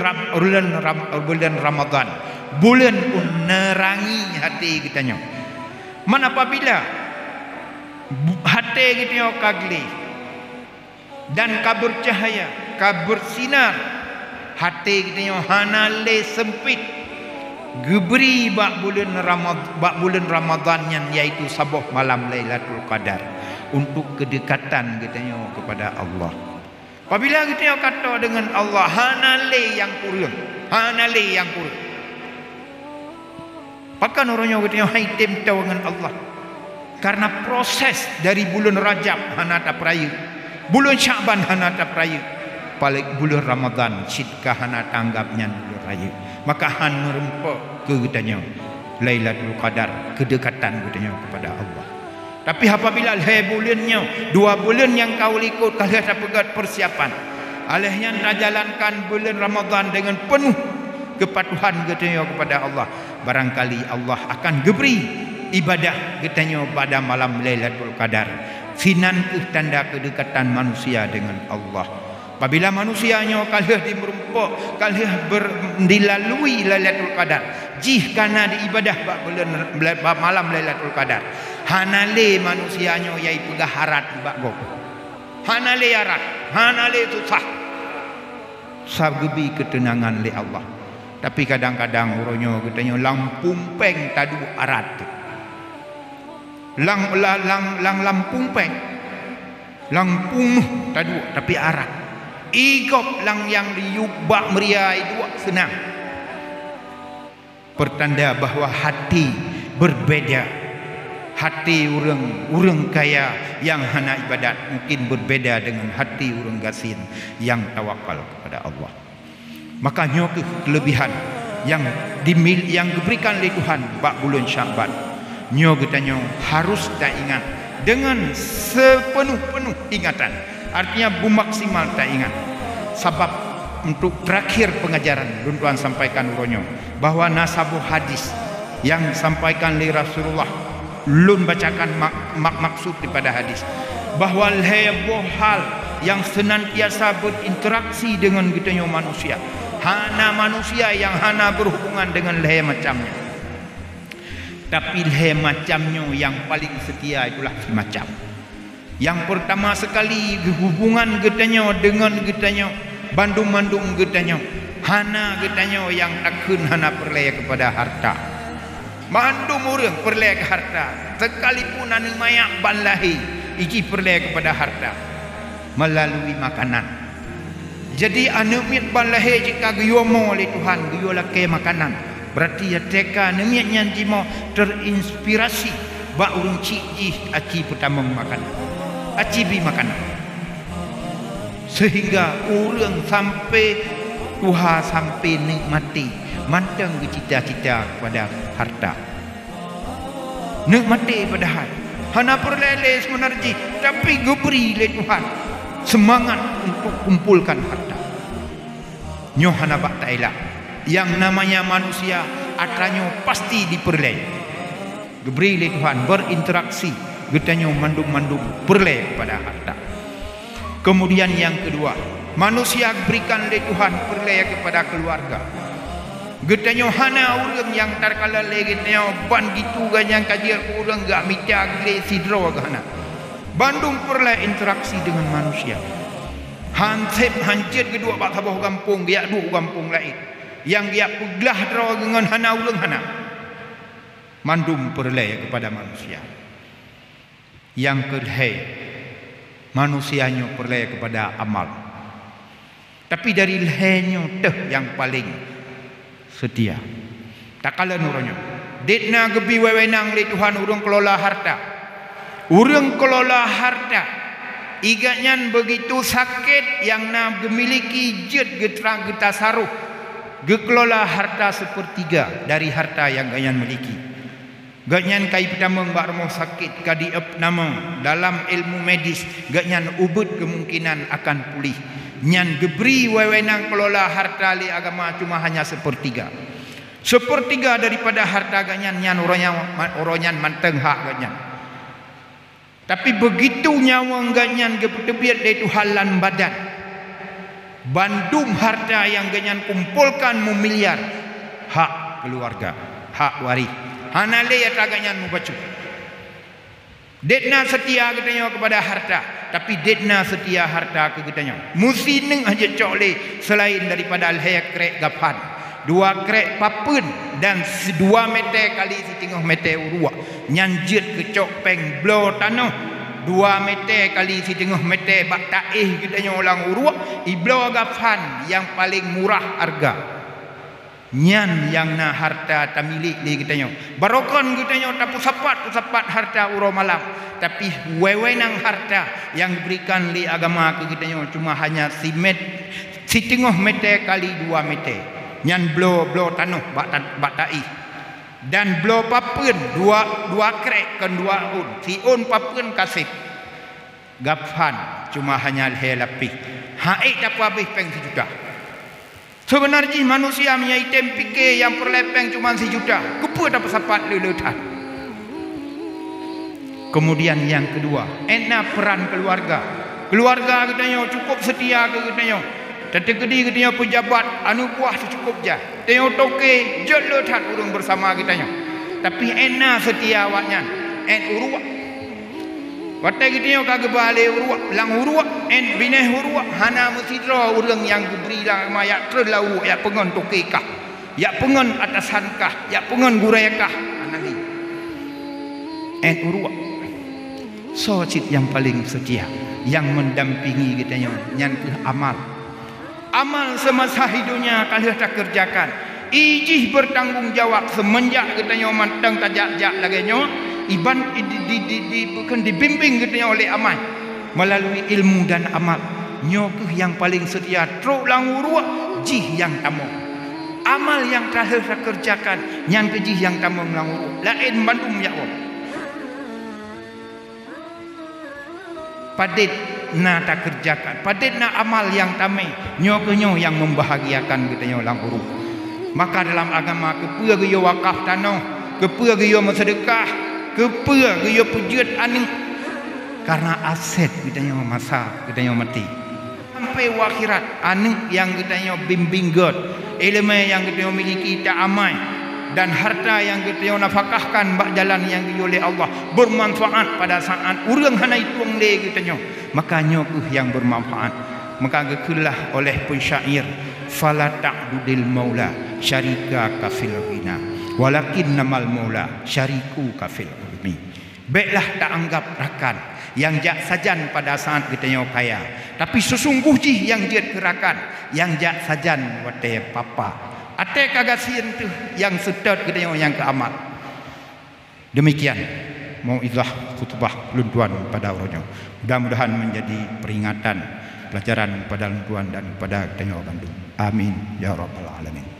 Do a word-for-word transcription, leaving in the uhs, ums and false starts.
Ram-, buleuen Ram-, buleuen Ramadhan, buleuen neurangi até geutanyoe. Man apabila bu-, até geutanyoe ka gleh dan ka beucahya, ka beusinar, até geutanyoe hana lé seumpit, geubri bak buleuen Ramad-, bak buleuen Ramadhan nyan, yaitu saboh malam Lailatul Qadar, untuk keudekatan geutanyoe keupada Allah. Apabila geutanyoe ka toe deungon Allah, hana lé nyang kureueng, hana lé nyang kureueng. Pakon uroe nyoe geutanyoe han tem toe ngon Allah? Karena proses dari buleuen Rajab hana tapeurayeuk, buleuen Syakban hana tapeurayeuk, apalagi buleuen Ramadhan cit ka hana taanggab nyan buleuen rayeuk. Maka han meurumpok keu geutanyoe Lailatul Qadar, keudekatan geutanyoe keupada Allah. Tapi apabila lhée buleuen nyoe, dua buleuen nyang ka u likot ka lheueh tapeugét peusiapan, óh lheueh nyan tajalankan buleuen Ramadhan deungon peunoh keupatuhan geutanyoe keupada Allah, barangkali Allah akan geubri ibadah geutanyoe pada malam Lailatul Qadar. Sinan kheueh tanda keudekatan manusia deungon Allah. Apabila manusia nyoe ka lheueh dimeurumpok, ka lheueh ber-, dilalui Lailatul Qadar, jih ka na diibadah bak buleuen, bak malam Lailatul Qadar, hana lé manusia nyoe nyang peugah arat bak gob. Hana lé arat, hana lé susah. Sabab geubri keuteunangan lé Allah. Tapi kadang-kadang uroe nyoe geutanyoe lam pumpeng taduek arat. Lam, la-, lam, lam, lam pumpeng. Lam pumpeng taduek, tapi arat. Ié gob lam nyang diyub bak meuria iduek seunang. Pertanda bahwa hati berbeda. Hati ureuëng, ureuëng kaya nyang hana ibadat mungkin berbeda dengan hati ureuëng gasien nyang tawakal kepada Allah. Maka nyoe kheueh keulebihan nyang dimil-, nyang geuberikan lé Tuhan bak buleuen Syakban. Nyoe geutanyoe harôh taingat deungon seupeunoh-peunoh ingatan, artinya beumaksimal taingat. Sabab untuk terakhir pengajaran lôn tuan sampaikan uroe nyoe, bahwa na saboh hadis nyang sampaikan lé Rasulullah. Lôn bacakan mak-, mak-, maksud daripada hadis, bahwa lhée boh hal nyang seunantiasa berinteraksi deungon geutanyoe manusia. Hana manusia nyang hana berhubungan deungon lhée macam nyoe. Tapi lhée macam nyoe nyang paling seutia itulah simacam. Nyang peurtama seukali, hubungan geutanyoe deungon geutanyoe, bandum-bandum geutanyoe. Hana geutanyoe nyang takheun hana peureulée keupada hareuta. Mandum ureuëng peureulée keu hareuta, sekalipun aneuëk manyak ban lahé, iji peureulée keupada hareuta melalui makanan. Jadi, aneuëk miet ban lahé jih ka geuyue mo lé Tuhan, geuyue lakée makanan. Berarti, ya, teuka aneuëk miet nyan jimoe terinspirasi bak ureuëng chik jih aci peutamong makanan, aci bi makanan. Sehingga ureuëng sampai tuha, sampai nikmati, mantong geucita-cita kepada hareuta. Nikmati padahai hana peureulée lé seumunar jih, tapi geubri lé Tuhan seumangat untuk kumpolkan hareuta. Nyoe hana bak taelak. Nyang namanya manusia atra nyoe pasti dipeureulée. Geubri lé Tuhan berinteraksi, geutanyoe mandum-mandum peureulée keupada hareuta. Keumudian nyang keudua, manusia geuberikan lé Tuhan peureulée keupada keuluwarga. Geutanyoe hana ureuëng nyang takalon lé geutanyoe ban jitu geuh nyang ka jeuet keu ureuëng geumita gleh sidroe geuh hana. Bandum peureulée interaksi deungon manusia. Han seb han jeuet geuduek bak saboh gampông, geujak duek u gampông laén. Nyang geujak peuglah droe geuh ngon hana ureuëng hana. Mandum peureulée keupada manusia. Nyang keulhée, manusia nyoe peureulée keupada amal. Tapi dari lhée nyoe teuh nyang paleng seutia. Takalon uroe nyoe, dit na geubri wewenang lé Tuhan ureuëng keulola hareuta. Ureuëng keulola hareuta, igat nyan beugitu sakét nyang na geumiliki jeuet geutra-, geutasarôh, geukeulola hareuta seupeurtiga dari hareuta nyang gobnyan miliki. Gobnyan ka jipeutamong bak rumoh sakét, ka dieup nama dalam ilmu medis, gobnyan ubeuet keumungkinan akan puléh. Nyan geubri wewenang keulola hareuta lé agama cuma hanya seupeurtiga. Seupeurtiga daripada hareuta gobnyan nyan uroe nyan, uroe nyan mantong hak gobnyan. Tapi beugitu nyawöng gobnyan geupeuteubiet lé Tuhan lam badan, Bandum harta nyang geuhnyan kumpolkan meumiliar, hak keuluwarga, hak waréh. Hana lé atra geuhnyan mubacut. Dét na seutia geutanyoe keupada harta, tapi dét na seutia harta keu geutanyoe. Meusineuk hana jeuet cok lé seulaén daripada lhée krék gafan, dua krék papeuen, dan si-, dua mètè kali siteungoh mètè uruek. Nyan jeuet keu cok péng bloe tanoh dua mètè kali siteungoh mètè bak taéh geutanyoe lam uruek, ibloe gafan nyang paleng murah hareuga. Nyan nyang na harta tamilék lé geutanyoe. Barokon geutanyoe tapeusapat-peusapat harta uroe malam, tapi wewenang harta nyang geuberikan lé agama keu geutanyoe cuma hanya simét, siteungoh mètè kali dua mètè. Nyan bloe-bloe tanoh bak ta-, bak taéh. Dan bloe papeuen dua, dua krék kon dua ôn, siôn papeuen ka sép. Gafan cuma hanya lhée lapéh. Hana ék tapeuhabéh péng sijuta. Seubeuna jih manusia meunyoe item piké nyang peureulée péng cuma sijuta, keupeue tapeusapat le-le that? Keumudian nyang keudua, ék na peuran keuluwarga. Keuluwarga geutanyoe cukôp seutia keu geutanyoe. Tateukeudi geutanyoe peujabat, aneuk buah teucukôp jah. Tanyoe toke, jeuet le that ureuëng beusama geutanyoe. Tapi ék na seutia awaknyan, ék uruek. Watée geutanyoe ka geuba lé uruek, lam uruek, ék binéh uruek, hana meusidroe ureuëng nyang geubri lam agama jak trön lam uruek, jak peungon toke kah, jak peungon atasan kah, jak peungon gurée kah, hana lé. Ék uruek. Soe cit nyang paleng seutia, nyang meudampingi geutanyoe, nyan kheueh amal. Amal seumasa hidup nyoe ka lheueh takeureujakan, i jih beurtanggong jaweueb seumeunjak geutanyoe mantong tajak-jak lagée nyoe, iban di, di, di, di, bukon dibimbéng geutanyoe lé amai meulalui ilmu dan amal. Nyoe kheueh nyang paleng seutia trok lam uruek jih nyang tamong. Amal nyang ka lheueh takeureujakan, nyan kheueh jih nyang tamong lam uruek, laén bandum jak woe. Padét na takeureujakan, padét na amal nyang tamé, nyoe kheueh nyoe nyang meubahagiakan geutanyoe lam uruek. Maka dalam agama, keupeue geuyue wakaf tanoh, keupeue geuyue meuseudeukah, keupeue geuyue peujeuet aneuk, kareuna asét geutanyoe masa geutanyoe maté. Sampai u akhirat, aneuk nyang geutanyoe bimbéng gét, iéleumé nyang geutanyoe miliki ta amai, dan harta nyang geutanyoe nafakahkan bak jalan nyang geuyue lé Allah, beumanfaat pada saát ureuëng hana itueng lé geutanyoe, maka nyoe kheueh nyang beumanfaat. Maka geukheun lah oleh peusyair, "Fala ta'dudil maula syarikaka fil ghina, walakinnamal maula syarikuka fil ulmi." Béklah taanggab rakan nyang jak sajan pada saát geutanyoe kaya, tapi seusunggoh jih nyang jeuet keu rakan nyang jak sajan watée papa. Até ka gasien teuh nyang seutôt geutanyoe nyang keu amal. Demikian mauizah khutbah lôn tuan pada uroe nyoe. Mudah-mudahan menjadi peringatan, pelajaran pada lôn tuan dan pada geutanyoe bandum. Amin ya rabbal alamin.